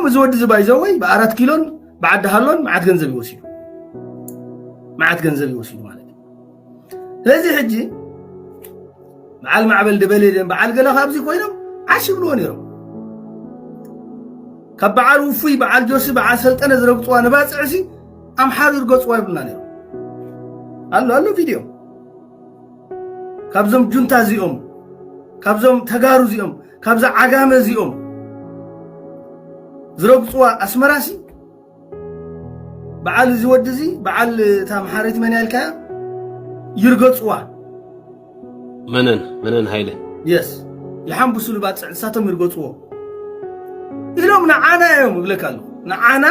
እዚ ወዲ እዚ ባይዘወይ ብኣራት ኪሎን ብዓዲ ሃሎን መዓት ገንዘብ ይወሲዱ፣ መዓት ገንዘብ ይወሲዱ ማለት እዩ። ስለዚ ሕጂ በዓል ማዕበል ደበሌ ደም በዓል ገለ ካብዚ ኮይኖም ዓሽ ይብልዎ ነይሮም። ካብ በዓል ውፉይ፣ በዓል ጆሲ፣ በዓል ሰልጠነ ዝረግፅዋ ንባፅዕሲ ኣምሓሩ ይርገፅዋ ይብሉና ነይሮም። ኣሎ ኣሎ ቪድዮ ካብዞም ጁንታ እዚኦም፣ ካብዞም ተጋሩ እዚኦም፣ ካብዛ ዓጋመ እዚኦም ዝረግፅዋ ኣስመራሲ በዓል እዚ ወዲ እዚ በዓል እታ ኣምሓረይቲ መን ያልካያ ይርገፅዋ። መነን መነን ሃይለ የስ ይሓንብሱሉ ባፅዕ ንሳቶም ይርገፅዎ ኢሎም ንዓና እዮም እብለካ ኣለኹ። ንዓና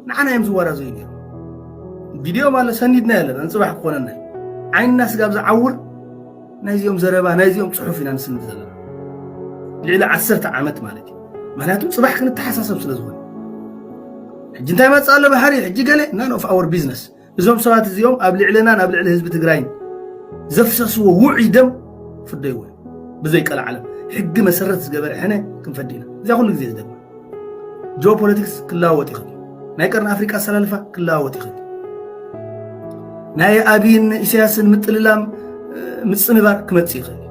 ንዓና እዮም ዝወራዘዩ ነይሩ። ቪድዮ ማለት ሰኒድና ያለና ንፅባሕ ክኾነና እዩ። ዓይንና ስጋብ ዝዓውር ናይዚኦም ዘረባ ናይዚኦም ፅሑፍ ኢና ንስንድ ዘለና ልዕሊ ዓሰርተ ዓመት ማለት እዩ። ምክንያቱ ፅባሕ ክንተሓሳሰብ ስለ ዝኾነ ሕጂ እንታይ መፅእ ኣሎ ባሕሪ ሕጂ ገለ none of our business። እዞም ሰባት እዚኦም ኣብ ልዕልና ናብ ልዕሊ ህዝቢ ትግራይን ዘፍሰስዎ ውዑይ ደም ፍደይዎ እዮም። ብዘይ ቀልዓለም ሕጊ መሰረት ዝገበረ ሕነ ክንፈዲ ኢና። እዚኣ ኩሉ ግዜ ዝደግማ ጂኦፖለቲክስ ክለዋወጥ ይኽእል እዩ። ናይ ቀርኒ ኣፍሪቃ ኣሰላልፋ ክለዋወጥ ይኽእል እዩ። ናይ ኣብይን ኢሳያስን ምጥልላም ምፅንባር ክመፅእ ይኽእል እዩ።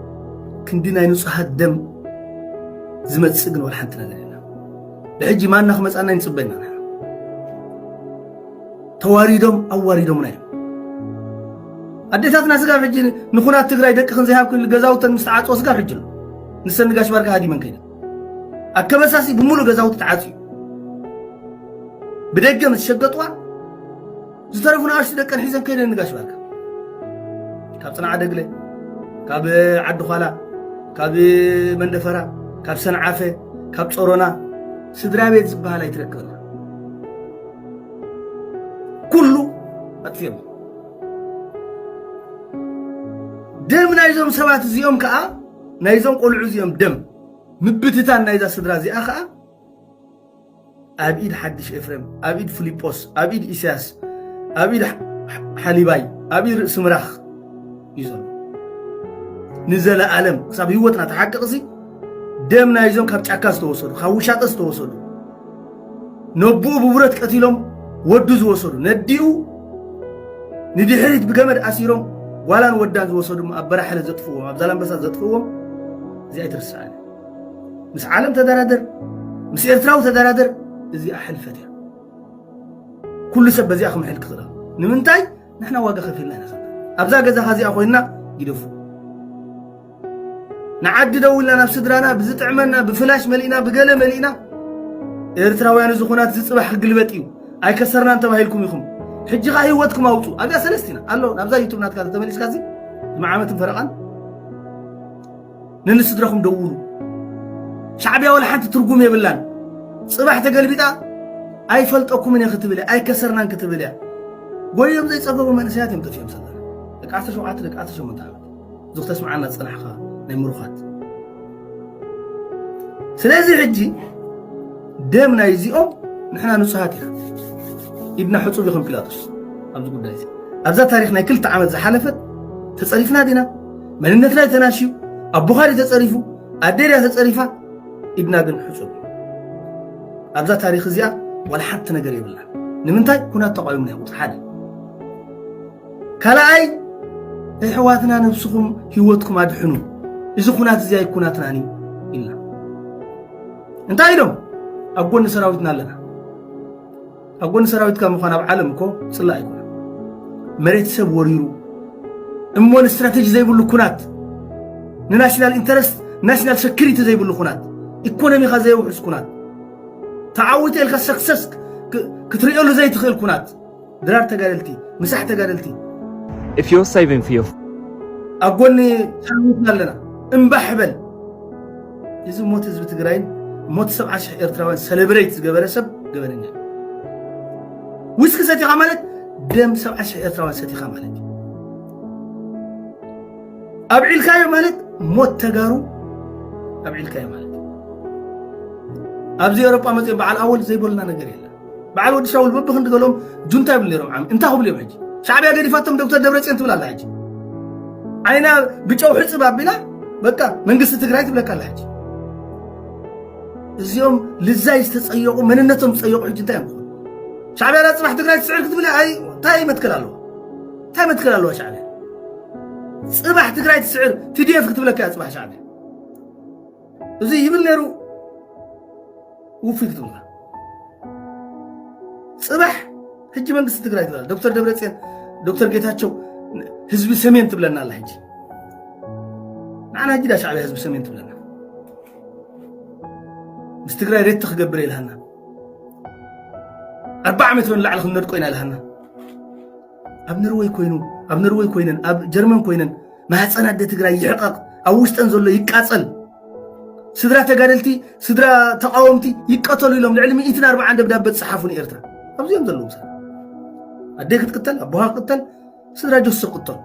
ክንዲ ናይ ንጹሃት ደም ዝመፅእ ግን ወላ ሓንቲ ነገር የላ። ብሕጂ ማና ክመፃና ይንፅበና ንሕና ተዋሪዶም ኣዋሪዶምና እዮም። ኣዴታትና ስጋብ ሕጂ ንኩናት ትግራይ ደቂ ክንዘይሃብ ክል ገዛውተን ምስ ተዓፅዎ ስጋብ ሕጂ ኣሎ። ንሰን ንጋሽ ባርካ ሃዲመን ከይደ ኣከበሳሲ ብምሉእ ገዛውቲ ተዓፅዩ ብደገ ምስ ሸገጥዋ ዝተረፉ ንኣሽቱ ደቀን ሒዘን ከይደን ንጋሽ ባርካ ካብ ፅንዓ ደግለ ካብ ዓዲ ኳላ ካብ መንደፈራ ካብ ሰንዓፈ ካብ ፀሮና ስድራ ቤት ዝበሃል ኣይትረክብና ኩሉ ኣጥፊኦም። ደም ናይዞም ሰባት እዚኦም ከዓ ናይዞም ቆልዑ እዚኦም ደም ምብትታን ናይዛ ስድራ እዚኣ ከዓ ኣብ ኢድ ሓድሽ ኤፍሬም ኣብ ኢድ ፊሊጶስ ኣብ ኢድ ኢሳያስ ኣብ ኢድ ሓሊባይ ኣብ ኢድ ርእሲ ምራኽ እዩ ዘሎ። ንዘለኣለም ክሳብ ህይወትና ተሓቅቕሲ ደም ናይዞም ካብ ጫካ ዝተወሰዱ ካብ ውሻጠ ዝተወሰዱ ነቦኡ ብብረት ቀቲሎም ወዱ ዝወሰዱ ነዲኡ ንድሕሪት ብገመድ ኣሲሮም ጓላን ወዳን ዝወሰዱ ኣብ በራሕለ ዘጥፍዎም ኣብ ዛላምበሳ ዘጥፍዎም እዚ ኣይትርስዓን። ምስ ዓለም ተደራደር ምስ ኤርትራዊ ተደራደር እዚኣ ሕልፈት እያ። ኩሉ ሰብ በዚኣ ክምሕል ክኽእል ንምንታይ ንሕና ዋጋ ከፊልና ኢና። ኣብዛ ገዛኻ እዚኣ ኮይንና ግደፉ ንዓዲ ደው ኢልና ናብ ስድራና ብዝጥዕመና ብፍላሽ መሊእና ብገለ መሊእና ኤርትራውያን እዚ ኩናት ዝፅባሕ ክግልበጥ እዩ ኣይከሰርናን ተባሂልኩም ኢኹም። ሕጂ ኸዓ ህይወትኩም ኣውፁ ኣብያ ሰለስቲና ኣሎ ናብዛ ዩቱብ ናትካ ተመሊስካ እዚ ንመዓመትን ፈረቓን ንንስድረኹም ደውሉ። ሻዕብያ ወላ ሓንቲ ትርጉም የብላን። ፅባሕ ተገልቢጣ ኣይፈልጠኩምን እየ ክትብል እያ ኣይከሰርናን ክትብል እያ። ጎዮም ዘይፀገቡ መንእሰያት እዮም ጠፊኦም ዘለና ደቂ ዓሰርተ ሸውዓተ ደቂ ዓሰርተ ሸሞንተ ዓመት እዚ ክተስምዓና ዝፀናሕካ ናይ ምሩኻት። ስለዚ ሕጂ ደም ናይ እዚኦም ንሕና ንፁሃት ኢና። ኢድና ሕፁብ ይኹን ፒላጦስ ኣብዚ ጉዳይ እዚ ኣብዛ ታሪክ ናይ ክልተ ዓመት ዝሓለፈት ተፀሪፍና ዲና መንነትና ተናሽዩ ኣቦኻ ድዩ ተፀሪፉ ኣደ ድያ ተፀሪፋ ኢድና ግን ሕፁብ ኣብዛ ታሪክ እዚኣ ዋላ ሓንቲ ነገር የብልና ንምንታይ ኩናት ተቋዊምና ቁፅሪ ሓደ ካልኣይ ኣሕዋትና ነብስኹም ህይወትኩም ኣድሕኑ እዚ ኩናት እዚ ኣይኩናትናን እዩ ኢልና እንታይ ኢሎም ኣብ ጎኒ ሰራዊትና ኣለና ኣብ ጎኒ ሰራዊትካ ምዃን ኣብ ዓለም እኮ ፅላእ ኣይኮነ መሬት ሰብ ወሪሩ እሞ ንስትራቴጂ ዘይብሉ ኩናት ንናሽናል ኢንተረስት ናሽናል ሰኪሪቲ ዘይብሉ ኩናት ኢኮኖሚካ ዘየውሕስ ኩናት ተዓዊተ ኢልካ ሰክሰስ ክትርእየሉ ዘይትኽእል ኩናት ድራር ተጋደልቲ ምሳሕ ተጋደልቲ If you're saving for your ኣብ ጎኒ ሰራዊትና ኣለና እምባሕ በል እዚ ሞት ህዝቢ ትግራይን ሞት ሰብዓ ሽሕ ኤርትራውያን ሰለብሬት ዝገበረ ሰብ ገበነኛ ዊስኪ ሰቲኻ ማለት ደም ሰብዓ ሽሕ ኤርትራውያን ሰቲኻ ማለት እዩ ኣብዒልካዮ ማለት ሞት ተጋሩ ኣብዒልካዮ ማለት እዩ ኣብዚ ኤሮጳ መፅኦም በዓል ኣወል ዘይበሉና ነገር የለን በዓል ወዲ ሻውል በብክንዲ ገሎም ጁንታ ይብሉ ነይሮም ዓሚ እንታይ ክብሉ እዮም ሕጂ ሻዕብያ ገዲፋቶም ዶክተር ደብረፅዮን ትብል ኣላ ሕጂ ዓይና ብጨው ሕፅብ ኣቢላ በቃ መንግስቲ ትግራይ ትብለካ ኣላ ሕጂ እዚኦም ልዛይ ዝተጸየቑ፣ መንነቶም ዝጸየቑ ሕጂ እንታይ እዮም ክኾኑ? ሻዕብያ ዳ ጽባሕ ትግራይ ትስዕር ክትብል፣ ኣይ፣ እንታይ መትከል ኣለዋ? እንታይ መትከል ኣለዋ ሻዕብያ? ጽባሕ ትግራይ ትስዕር፣ ቲ ዲ ኤፍ ክትብለካ እያ ጽባሕ ሻዕብያ። እዚ ይብል ነይሩ፣ ውፉይ ክትብልካ። ጽባሕ ሕጂ መንግስቲ ትግራይ ትብላ፣ ዶክተር ደብረጽዮን፣ ዶክተር ጌታቸው፣ ህዝቢ ሰሜን ትብለና ኣላ ሕጂ። ንዓና ሕጂ ዳ ሻዕብያ ህዝቢ ሰሜን ትብለና? ምስ ትግራይ ሬት ክገብር ኢልሃና። ኣርባዓ ሜትሮ ንላዕሊ ክንነድቆ ኢና ኢልሃና። ኣብ ኖርወይ ኮይኑ፣ ኣብ ኖርወይ ኮይነን፣ ኣብ ጀርመን ኮይነን፣ ማህፀን ኣደ ትግራይ ይሕቐቕ፣ ኣብ ውሽጠን ዘሎ ይቃፀል፣ ስድራ ተጋደልቲ፣ ስድራ ተቃወምቲ ይቀተሉ ኢሎም ልዕሊ ሚእትን ኣርባዓን ደብዳበ ዝፀሓፉ ንኤርትራ። ኣብዚኦም ዘለዉ ሰብ ኣደይ ክትቅተል፣ ኣቦኻ ክትቅተል፣ ስድራ ጆሲ ክትቀተል።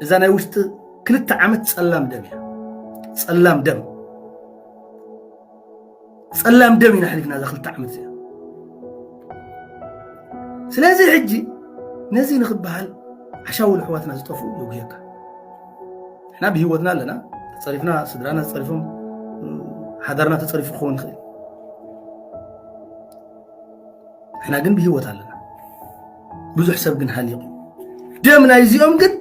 እዛ ናይ ውሽጢ ክልተ ዓመት ጸላም ደም እያ። ጸላም ደም። ጸላም ደም ኢና ኣሕሊፍና እዛ ክልተ ዓመት እዚኣ። ስለዚ ሕጂ ነዚ ንኽበሃል ዓሻውል ኣሕዋትና ዝጠፍኡ የጉህየካ። ንሕና ብህይወትና ኣለና፣ ተጸሪፍና፣ ስድራና ተጸሪፎም፣ ሓዳርና ተጸሪፉ ክኸውን ይኽእል። ንሕና ግን ብህይወት ኣለና። ብዙሕ ሰብ ግን ሃሊቑ። ደም ናይዚኦም ግን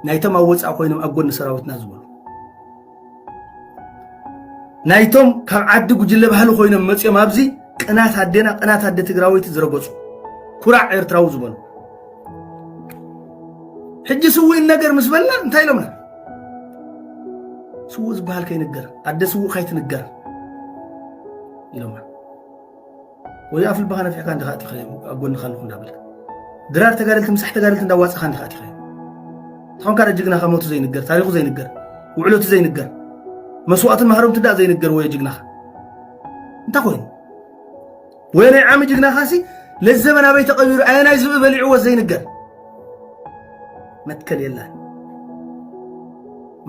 ናይቶም ኣብ ወጻኢ ኮይኖም ኣብ ጎኒ ሰራዊትና ዝበሉ፣ ናይቶም ካብ ዓዲ ጉጅለ ባህሊ ኮይኖም መጺኦም ኣብዚ ቅናት ኣዴና፣ ቅናት ኣደ ትግራወይቲ ዝረገጹ፣ ኩራዕ ኤርትራዊ ዝበሉ። ሕጂ ስዉእ ይነገር ምስ በልና እንታይ ኢሎምና? ስዉእ ዝበሃል ከይንገር፣ ኣደ ስዉእ ካይትንገር ኢሎምና። ወይ ኣፍ ልብኻ ነፊሕካ እንዲኻ ኣቲኻዮ፣ ኣብ ጎንኻ ኣለኹ እንዳበልካ። ድራር ተጋደልቲ፣ ምሳሕ ተጋደልቲ እንዳዋጻኻ እንዲኻ ኣቲኻዮ። ተኾንካ ዳ ጅግናኻ ሞቱ ዘይንገር፣ ታሪኹ ዘይንገር፣ ውዕለቱ ዘይንገር፣ መስዋእቱን ማህረምቱ ዳ ዘይንገር፣ ወይ ጅግናኻ። እንታይ ኮይኑ? ወይ ናይ ዓሚ ጅግናኻሲ ለዘበን ኣበይ ተቐቢሩ፣ ኣየናይ ዝብኢ በሊዕዎ ዘይንገር። መትከል የላን።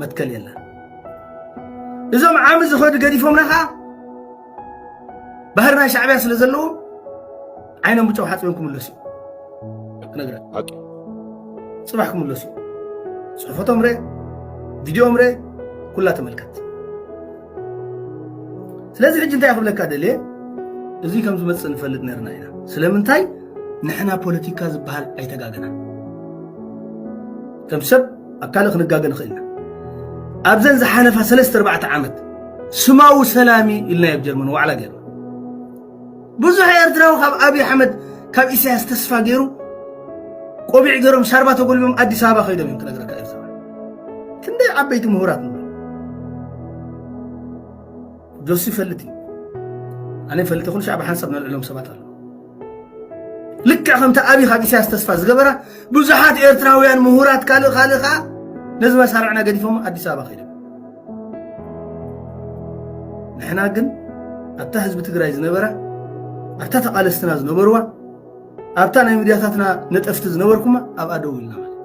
መትከል የላን። እዞም ዓሚ ዝኸዱ ገዲፎምና ኸዓ ባህሪ ናይ ሻዕብያ ስለ ዘለዎም ዓይኖም ብጨው ሓጽቦም ክምለሱ እዮም። ክነግረካ። ሓቂ። ጽባሕ ክምለሱ እዮም። ጽሑፎቶም ርእ፣ ቪድዮኦም ርእ፣ ኩላ ተመልከት። ስለዚ ሕጂ እንታይ ክብለካ ደልየ፣ እዚ ከም ዝመጽእ ንፈልጥ ነርና ኢና። ስለምንታይ ንሕና ፖለቲካ ዝበሃል ኣይተጋገናን። ከም ሰብ ኣብ ካልእ ክንጋገ ንኽእል ኢና። ኣብዘን ዝሓለፋ ሰለስተ ኣርባዕተ ዓመት ስማዊ ሰላሚ ኢልና ኣብ ጀርመን ዋዕላ ገይርና። ብዙሕ ኤርትራዊ ካብ ኣብይ ኣሕመድ፣ ካብ ኢሳያስ ተስፋ ገይሩ፣ ቆቢዕ ገይሮም፣ ሻርባ ተጎልቢቦም ኣዲስ ኣበባ ከይዶም እዮም ክነግረካ ኤርትራዊ። ክንደይ ዓበይቲ ምሁራት ንብሎ። ጆሲ ይፈልጥ እዩ። ኣነ ይፈልጥ ይኹን ሻዕባ ሓንሳብ ነልዕሎም ሰባት ኣለዉ። ልክዕ ከምቲ ኣብይ ካብ ኢሳያስ ተስፋ ዝገበራ ብዙሓት ኤርትራውያን ምሁራት ካልእ ካልእ ከኣ ነዚ መሳርዕና ገዲፎም ኣዲስ ኣበባ ከይዶም። ንሕና ግን ኣብታ ህዝቢ ትግራይ ዝነበራ፣ ኣብታ ተቓለስትና ዝነበርዋ፣ ኣብታ ናይ ሚድያታትና ነጠፍቲ ዝነበርኩማ ኣብኣ ደው ኢልና ማለት እዩ።